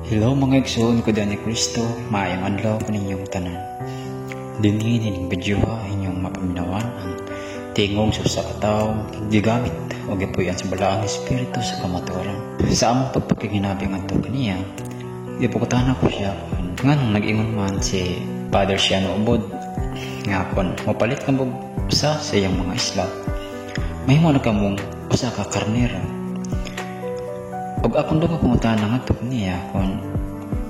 Hello, mga igsoon ko ni Kristo, maayong adlaw kaninyong tanan. Dinhi nining videoha, inyong mapaminawan ang tingog sa usa ka tawo gigamit o gipuy-an sa Balaang Espiritu sa kamatuoran. Sa among pagpakighinabi ngadto kaniya, gipangutana ko siya kung nganong nag-ingon man si Father Siano Ubod nga kon mopalit ka mo usa sa iyang mga slot, mahimo na kamong usa ka karnero. Ug akong dugang pangutana ngadto kaniya kung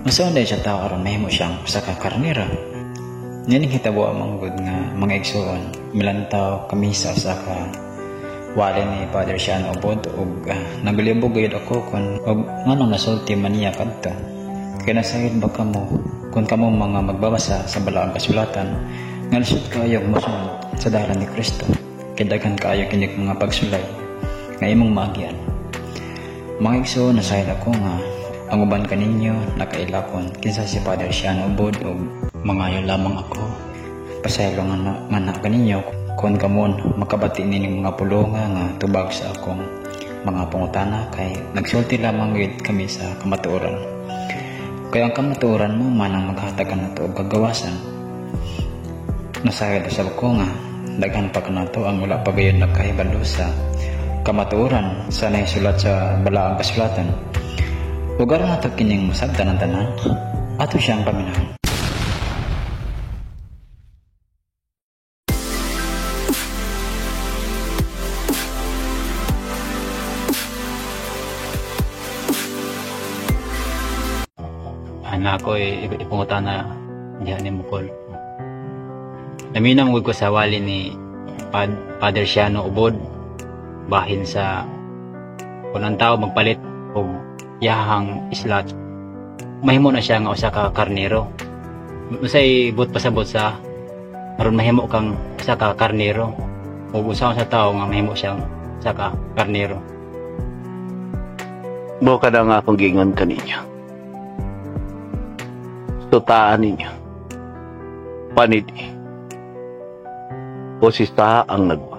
unsaon diay siya tao aron mahimo siyang usa ka karnero. Niining hitabo man gud nga, mga igsoon, milantaw kami sa usa ka wali ni Father Siano Ubod ug naglibog gayud ako kung og nganong nasulti man niya kadto. Kay nasayod ba kamo kung kamo mga magbabasa sa Balaang Kasulatan nga lisod kaayo mosunod sa dalan ni Kristo kay daghan kaayo kinig mga pagsulay nga imong maagyan? Mga igsoon, nasayod ako nga ang uban kaninyo nakaila kon kinsa si Father Siano Ubod ug mangayo lamang ako pasaylo nga na kaninyo kon kamon makabati nining mga pulonga nga tubag sa akong mga pangutana, kay nagsulti lamang gid kami sa kamatuoran. Kay ang kamatuoran mo man ang maghatag kanato og kagawasan. Nasayod usab ko nga daghan pa kanato ang wala pa gayud nakahibalo sa kamatuoran sa nahisulat sa Balaang Kasulatan. Ug aron nato kining masabtan ang tanan, ato siyang paminawon. Ana ako ipangutana diha ni Mukol. Naminaw ko sa wali ni Father Siano Ubod bahin sa kung ang tao magpalit og iyahang slot, mahimo na siya nga usa ka karnero. Unsay buot pasabot sa aron mahimo kang usa ka karnero ug usa sa tao nga mahimo siyang usa ka karnero? Mo kada nga akong giingon kaninyo. Sutaan ninyo. Panidi. O sistaha ang nagwali.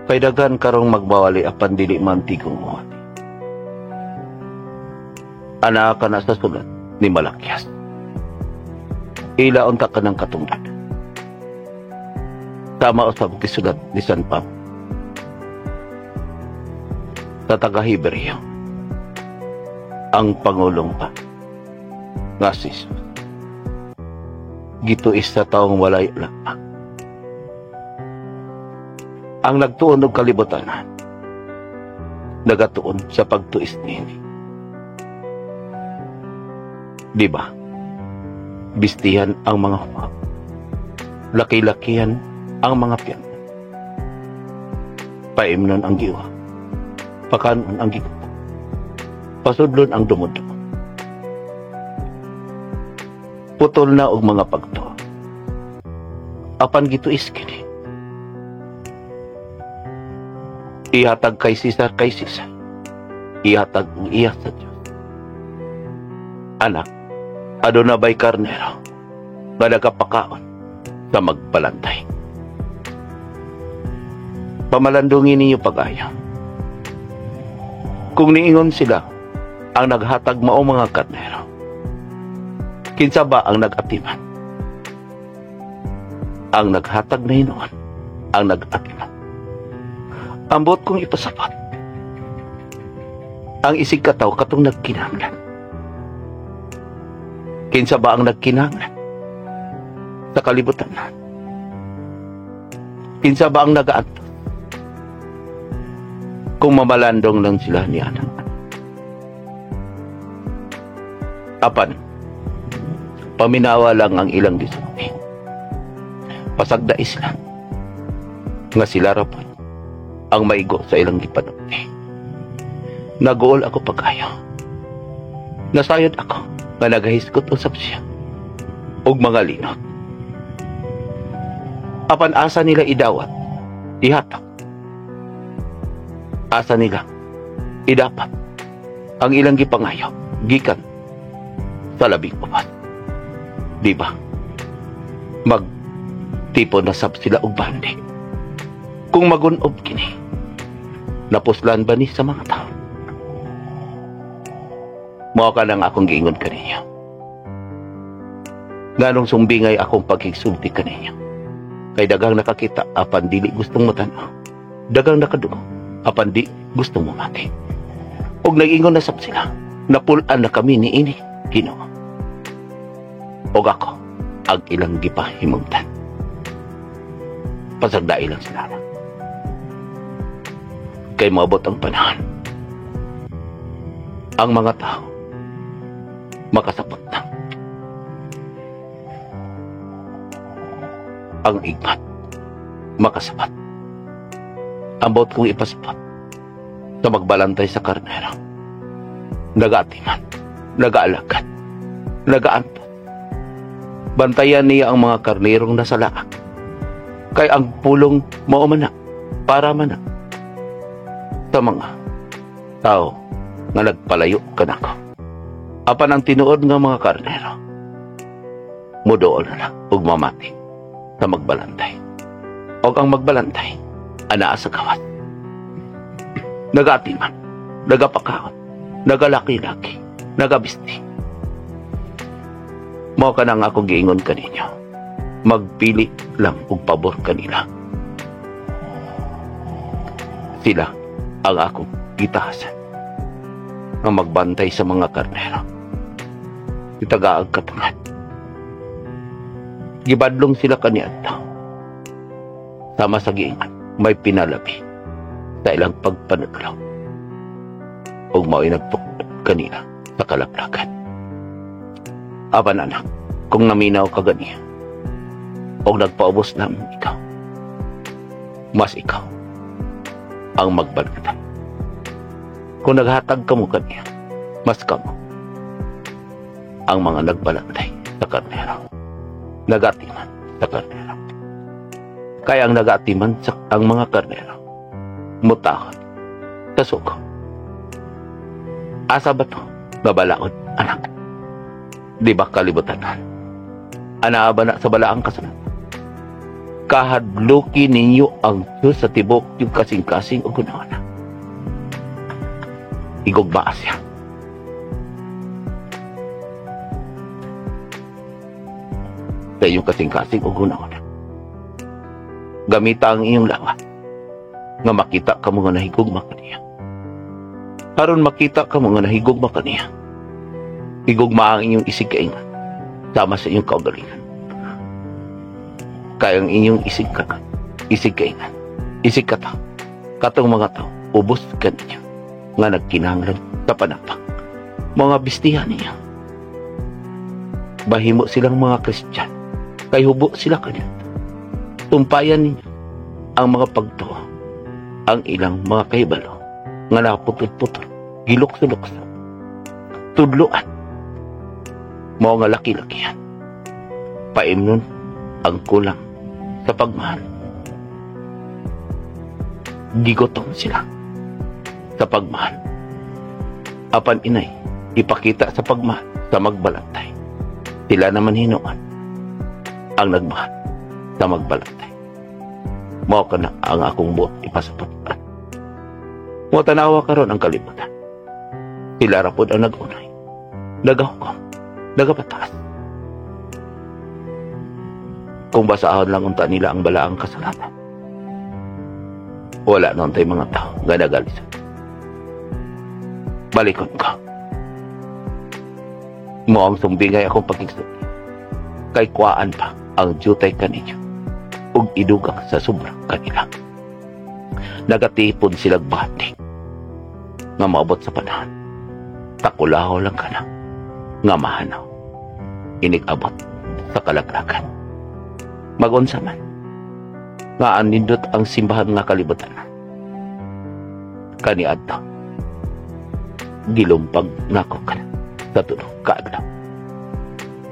Kay daghan karong magbawali apan dili man tigong muwali. Ana ka na sa sulat ni Malakias. Ila unta ka ng katungdan. Tama usab gisulat ni San Pablo sa taga Hebreo, ang pangulong pa nga si Jesus gituis sa taong walay lapa. Ang nagtuon og kalibutan nagatuon sa pagtuis nini. Di ba? Bistihan ang mga huwag. Laki-lakihan ang mga piyan. Paimnon ang giwa. Pakanon ang gigutom. Pasudlon ang dumudumot. Putol na og mga pagtuo. Apan gituis kini. Ihatag kay Cesar kay Cesar. Ihatag ang iya sa Diyos. Anak, aduna ba'y karnero nga nagapakaon sa magbalantay? Pamalandungin ninyo pag-ayo. Kung niingon sila ang naghatag mao mga karnero, kinsa ba ang nag-atiman? Ang naghatag na hinuon, ang nag-atiman. Ambot kong ipasapat, ang isig kataw katong nagkinahanglan. Kinsa ba ang nagkinahanglan sa kalibutan na? Kinsa ba ang nagaantos? Kung mamalandong lang sila ni anak. Apan, paminawa lang ang ilang gisulti. Pasagda isla nga sila rapon ang maigo sa ilang gipanulti. Naguol ako pag-ayo. Nasayod ako nga nagahisgot usab siya og mga linot. Apan asa nila idawat, ihatak. Asa nila idapat ang ilang gipangayo gikan sa labing upat. Di ba? Magtipon na sab sila og bandi. Kung magunob kini, napuslan ba ni sa mga tao? Mao ka lang akong giingon kaninyo. Nganong sumbingay akong pagkigsulti kaninyo? Kay daghang nakakita apan dili gustong matan-aw. Daghang nakadungog apan di gustong mamati. Og nag-ingon na sab sila, "Napul-an na kami niini, Ginoo." Og ako ang ilang gipahimugtan. Pasagdai lang sila na. Kay moabot ang panahon. Ang mga tao makasabot na. Ang igmat makasabot. Ambot kong ipasabot sa magbalantay sa karnero. Nagaatiman, nagaalagad, nagaantot. Bantayan niya ang mga karnerong nasa laak. Kay ang pulong mao man na, para man na sa mga tao nga nagpalayo kanako. Apan ang tinuod nga mga karnero, muduol na lang ug mamati sa magbalantay. Og ang magbalantay, anaa sa gawas. Nagaatiman, nagapakaon, nagalaki-laki, nagabisti. Mao ka na nga akong giingon kaninyo. Magpili lang og pabor kanila. Sila ang akong gitahasan nga magbantay sa mga karnero. Itagaag katungad. Gibadlong sila kaniadto. Sama sa giingon, may pinalabi sa ilang pagpanaglaw. Ug mao'y nagtukod kanila sa kalaplagan. Apan anak, kung naminaw ka ganiya, og nagpaubos namin ikaw, mas ikaw ang magbalantay. Kung naghatag ka mo kaniya, mas kamo ang mga nagbalantay sa karnero. Nagatiman sa karnero. Kaya ang nagatiman sa ang mga karnero, mutahod sa suko. Asa ba to? Babalaod, anak. Di ba kalibutan? Anaa ba na sa balaang kasulatan? Kahadluki ninyo ang Diyos sa tibok yung kasing-kasing o gunahon. Igugmaa siya. Sa iyong kasing-kasing o gunahon. Gamita ang iyong lawas nga makita ka mo nga nahigugma kaniya. Aron makita ka mo nga nahigugma kaniya, higugma ang inyong isig kaingan sama sa inyong kaugalingan. Kaya ang inyong isig ka, isig kaingan, isig kata, katong mga tao, ubos kaniya nga nagkinahanglan sa panapang. Mga bistihan niya. Bahimo silang mga Kristyan, kay hubo sila kaniya. Tumpayan ninyo ang mga pagtuo, ang ilang mga kahibalo, nga naputol-putol, gilukso-lukso, tudloan, mao nga laki-lakihan. Paimnon ang kulang sa pagmahal. Gigutom sila sa pagmahal. Apan inay, ipakita sa pagmahal sa magbalantay. Sila naman hinuon ang nagmahal sa magbalantay. Mao ka na ang akong buot ipasabot. Mo tanawa karon ang kalibutan. Sila ra pod ang nag-unay, nagahukom, nagapataas. Kung basahon lang unta nila ang balaang kasulatan, wala na untay mga tao nga nagalisod. Balikon ka. Mo ang sumbingay akong pagkigsulti. Kay kuaan pa ang jutay kaninyo ug idugang sa sobra kanila. Nagatipon silag bati nga maabot sa panahon. Takulaho lang ka na nga mahanaw. Inig-abot sa kalaglagan. Magunsa man nga anindot ang simbahan nga kalibutan. Kaniadto gilumpag nako ka na sa tulo ka adlaw.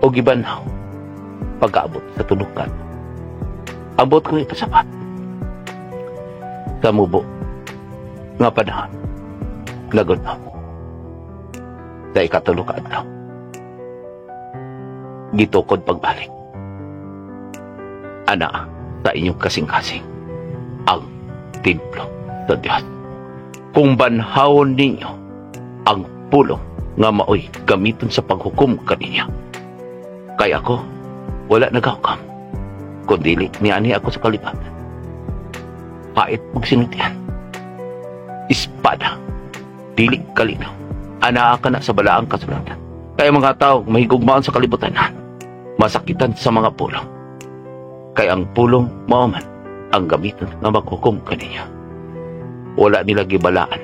O gibanhaw pag-abot sa tulo ka adlaw. Abot kong ipasabat sa mubo nga panahon lagot na sa ikatulo ka adlaw. Gitukod pagbalik. Ana sa inyong kasing-kasing ang templo sa Diyos. Kung banhawon ninyo ang pulong Nga maoy gamiton sa paghukom kaninya. Kay ako, wala nagahukam, kundili niani ako sa kalibutan. Pait ug sinultian. Espada, dili kalinaw. Anaa kana sa balaang kasulatan. Kaya mga tao mahigugmaon sa kalibutan, masakitan sa mga pulong. Kay ang pulong mao man ang gamiton nga maghukom kaninya. Wala nila gibalaan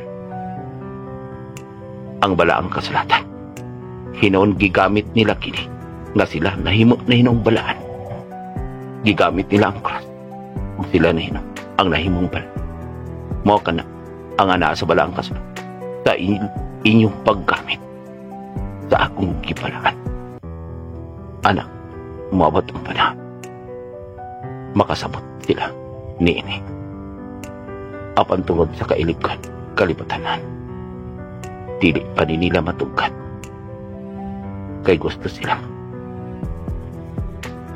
ang balaang kasulatan. Hinuon gigamit nila kini nga sila nahimo na hinuong balaan. Gigamit nila ang cross ug sila na hinuon ang nahimong balaan. Mao kana ang anaa sa balaang kasulatan sa inyong paggamit sa akong gibalaan. Anak, moabot ang panahon. Makasabot sila niini. Apan tungod sa kailigan, kalibutanan, dili pa ni nila matugkan. Kay gusto silang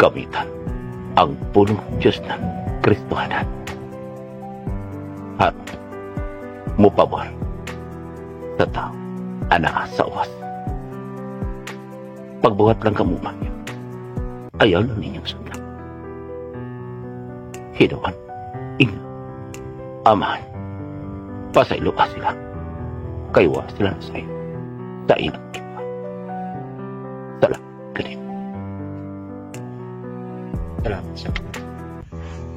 gamitan ang pulong Diyos ng Kristohanan. At mupabor sa tao anaa sa uwas. Pagbuhat lang kamo maayo, ayaw lang ninyong sundan. Hinuon, ing, Amahan, pasayloa sila. Kay wa sila nasayod sa ilang gibuhat. Salamat kanimo. Salamat sa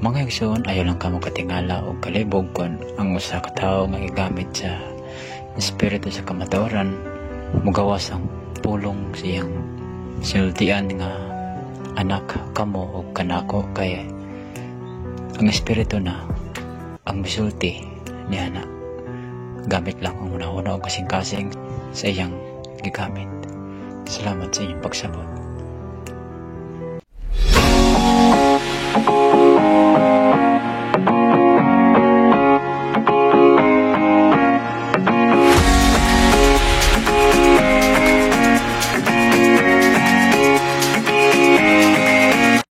mga igsoon, ayaw lang kamo katingala o kalibog kon ang usa ka tawo nga gigamit sa espiritu sa kamatuoran mugawas ang pulong sa iyang sinultian nga anak kamo o kanako, kay ang espiritu na ang misulti niya na gamit lang ang hunahuna o kasing-kasing sa iyang gigamit. Salamat sa inyong pagsabot.